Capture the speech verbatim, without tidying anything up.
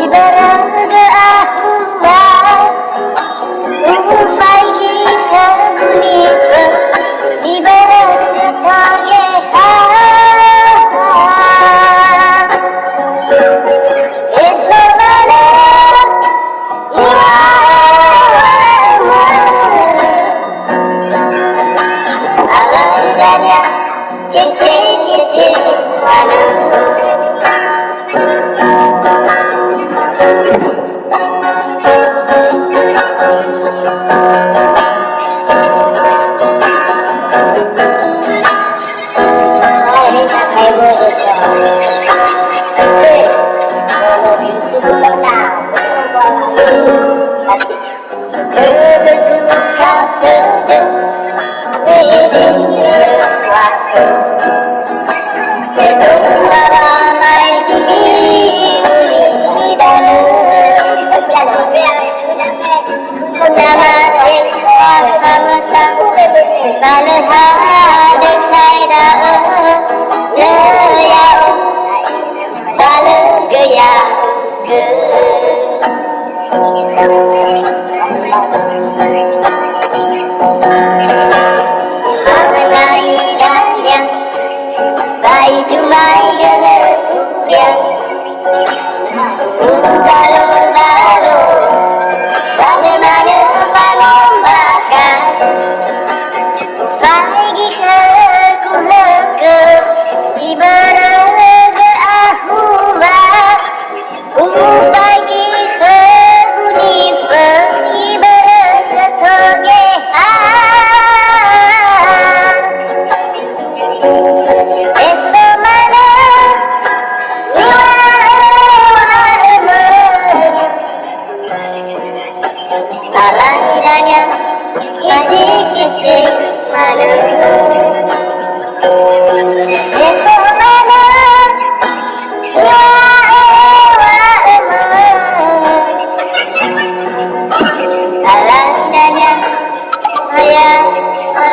Ibarangga ahua, ufaigi khögu nifö, ibarangga tanggeha. Eso manö, uŵa'ö, uŵa'ö, alai dania. Kece-kece manö. Tödögu satö dödö, bedengö wakö. Tödö bara mai gili uli danö. Namate samasa-masa, ba lö hadö sae da'ö, lö ya'o, ba lö göi ya'o. Hawöna idania, ba ijumaigö lö turia. Ubalo-balo, ba me manö fanombakha. Ufaigi khögu hökö, ibarangö ahua. Ufaigi khögu nifö, ibarangö tanggeha. Eso manö, niŵa'ö-, wa'ömö. Alai dania, kece-kece manö. Eso manö, iŵa'ö-, wa'ömö. Alai dania, aya,